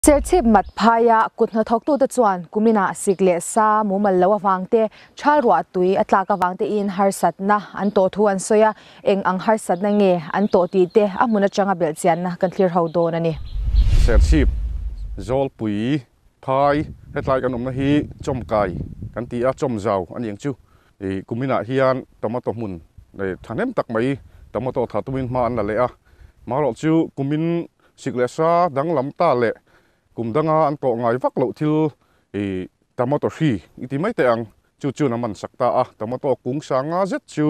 Serchhip mat phaia kut hnathawktute chuan kuminah sik leh sa mumal lo avang te, thal ruah tui a tlak avang tein harsatna an tawh thu an sawi a, eng ang harsatna nge an tawh tih te a hmun atanga belhchianna kan thlir ho dawn a ni. Serchhip Zawlpui phai hetlai kan awmna hi Chawmkai kan ti a, Chawmzau a ni ang chu. Kuminah hian tomato hmun thahnem tak mai tomato tha tumin hma an la leh a, marawh chu kumin Sik leh sa danglam ta leh kum danga an tawh ngai vak loh thil i tomato hri i ti mai teh ang. Chu chuan a man sak ta a, tomato kung sanga zet chu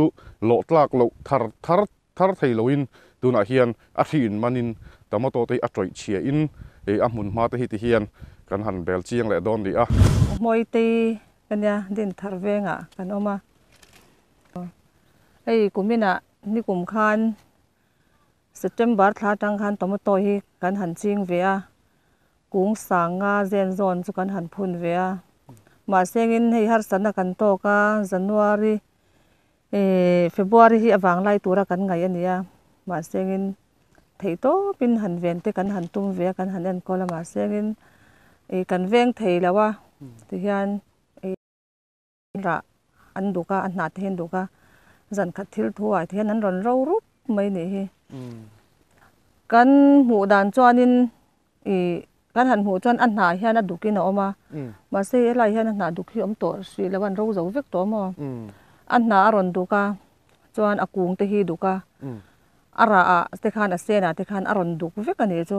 lawh tlak loh thar thar thar thei loin tunah hian a hri in manin tomato te hi a tawih chhia in a hmun hma te hi ti hian kan han bel chiang leh dawn rih a. Hmawitei ka nia din thar vengah kan awm a, hei kuminah nikum khan September thla atang khan tomato hi kan han ching ve a, kung sanga zen zawn chu kan han phun ve a. Mahse engin hei harsatna kan tawk a, January eh February hi a vanglai tura kan ngaih a ni a, mahse engin theihtawpin han ven te kan han tum ve a, kan han enkawl a, mahse engin ih kan veng thei lo a tihian ih. Rah an duk a, a hnah te hi an duk a, zan khat thil thu ah te hian an rawn ro rup mai nih hi. Kan hmuh dan chuanin ih kan han hmuh chuan a hnah hian a dukin a awm a, mahse helai hian a hnah duk hi awm tawh hrih lo a, an ro zo vek tawh maw. A hnah a rawn duk a, chuan a kung te hi duk a, a rah ah te khan a sen ah te khan a rawn duk vek a nih chu.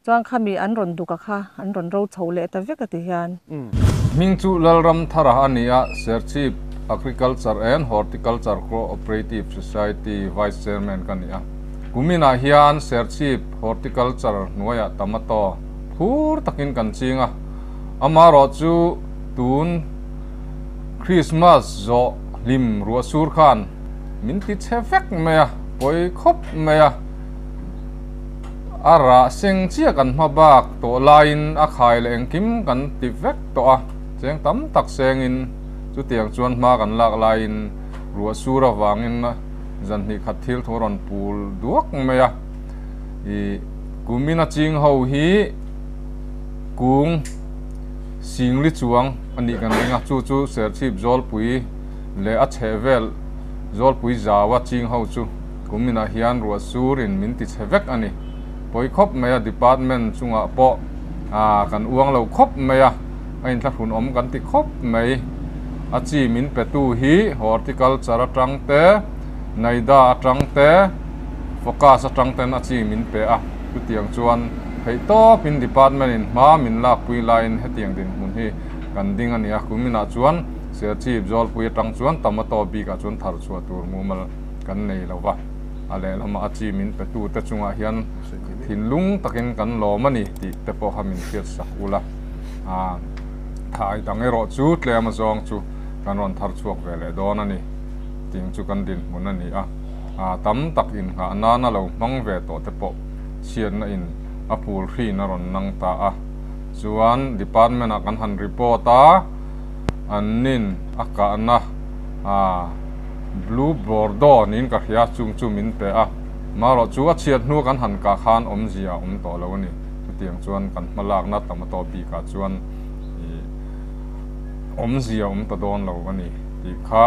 Chuan khami an rawn duk a kha an rawn ro chho leh ta vek a ti hian. Hming chu Lalram Thara a ni a, Serchhip Agriculture and Horticulture Co-operative Society Vice Chairman ka ni a. Kuminah hian Serchhip Horticulture hnuaiah tomato phur takin kan ching a, amaherawh chu tun Christmas zawh hlim ruahsur khan min ti chhe vek mai a, pawi khawp mai a. A rah seng chiah kan hma bak tawh laiin a khai leh engkim kan ti vek tawh a, cheng tam tak sengin chutiang chuan hma kan lak laiin ruah sur avangin zan hnih khat thil thu rawn pul duak mai a. Ih kumina ching ho hi kung singli chuang a nih kan ring a, chu chu Serchhip Zawlpui leh a chhehvel Zawlpui zaua ching ho chu. Kuminah hian ruah sur in min ti chhe vek a ni. Pawi khawp mai a, department chungah pawh kan uang lo khawp mai a, a inthlahrun awm kan ti khawp mai. A chi min petu hi horticulture atang te, NIDA atang te, focus atang ten a chi min pe a. Chutiang chuan theihtawp in department in hma min lakpui laiin hetiang dinhmun hi kan ding a ni a. Kuminah chuan Serchhip Zawlpui atang chuan tomato bikah chuan thar chhuah tur mumal. kan nei lo va, a lehlamah a chi min petute chungah hian thinlung takin kan lawm a ni tih te pawh kha min hriat sak ula, thai dang erawh chu tlem azawng chu kan rawn thar chhuak ve leh dawn a ni ting chu kan dinhmun a ni a, tam tak innghah nana lo hmang ve tawh te pawh chhiatna in a phul hrin a rawn nang ta a, chuan department ah kan han report a, an nin a kahna. Blue Bordeaux niin ka hria, chung chu min pe a. Marawh chu a chhiat hnu kan han kah khan awmzia a awm tawh lo a ni. Chutiang chuan kan hmalakna tomato bikah chuan ih awmzia a awm ta dawn lo a ni tih kha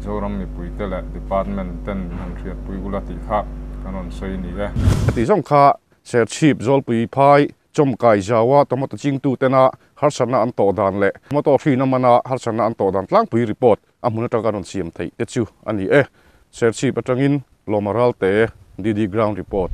Zoram mipuite leh department ten min han hriatpui ula tih kha kan rawn sawi ni e. Heti zawng kha Serchhip Zawlpui phai Chawmkai zaua tomato chingtu tena harsatna an tawh dan leh tomato hrina mana harsatna an tawh dan tlangpui report a hmun atanga rawn siam theih te chu a ni e. Serchhip atangin Lawma Ralte, DD Ground Report.